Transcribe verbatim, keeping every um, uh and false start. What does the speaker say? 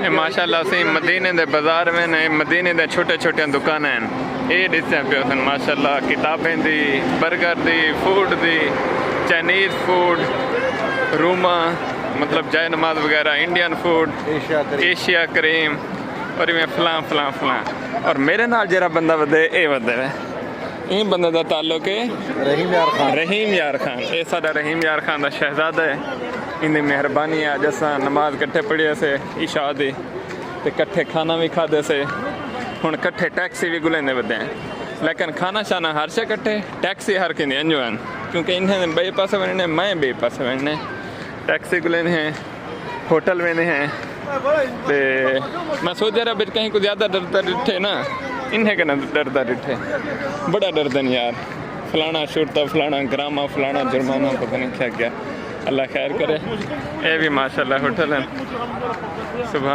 ماشاءاللہ، اسی مدینے دے بازار میں نے، مدینے دے چھوٹے چھوٹے دکانیں ہیں۔ اے ڈسے پیو سن، ماشاءاللہ، کتابیں دی، برگر دی، فوڈ دی، چائنیز فوڈ، روما، مطلب جائے نماز وغیرہ، انڈین فوڈ، ایشیا کریم۔ ایشیا کریم، اور میں فلاں فلاں فلاں۔ اور میرے نال جڑا بندہ ودے، اے ودے وے۔ این بندے دا تعلق ہے رحیم یار خان۔ رحیم یار خان، اے ساڈا رحیم یار خان دا شہزادہ ہے۔ ان دی مہربانی ہے، اج اساں نماز کٹھے پڑھی اسے عشاء دی، تے کٹھے کھانا بھی کھادے سے۔ ہن کٹھے ٹیکسی بھی گلیندے ودے ہیں، لیکن کھانا شانا ہر شے کٹھے، ٹیکسی ہر کہیں دی انجو ہیں، کیونکہ انہیں بئے پاسے ونجنے، میں بئے پاسے ونجنے، ٹیکسی گلیندے ہیں، ہوٹل ویندے ہیں۔ تے میں سوچ رہا بچ کہیں کو زیادہ ڈردا ڈٹھے نا، انہیں کنا ڈردا ڈٹھے، بڑا ڈردن یار، فلانا شرطہ، فلانا گرامہ، فلانا جرمانہ، پتہ نہیں کیا کیا۔ اللہ خیر کرے۔ اے بھی ماشاءاللہ ہوٹل ہیں۔ سبحان